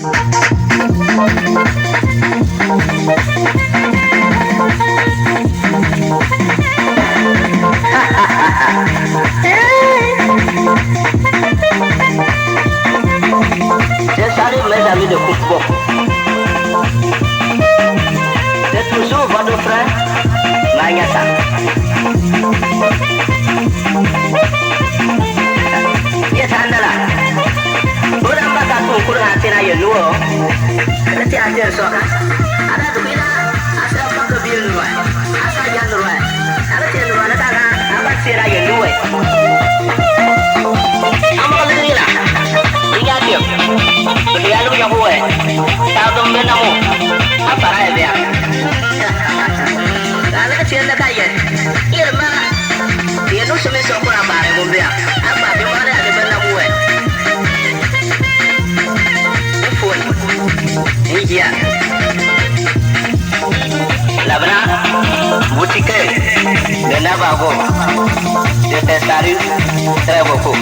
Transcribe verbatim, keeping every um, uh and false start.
C'est, salut mes amis de football. C'est toujours votre frère Manyasa. Ye tandala. Bora mbaka kunkuru atina ye nuo. Ati ati soka. Ada duina. Asa mbaka bil nuo. Asa yan nuo. Ada ati nuo na kaga. Aba tira ye nuo. Ama kalila. Iya ati. Dia lu ya kuwe. Tadom benamu. Apa rai dia. Lala ka tiyan na kaye. Irma. Tiyan no sumi so kura bare mo bia. Aba bi mare ade bana muwe. Fon. India. Labana. Butike. Gana bago. De testari. Tre boko.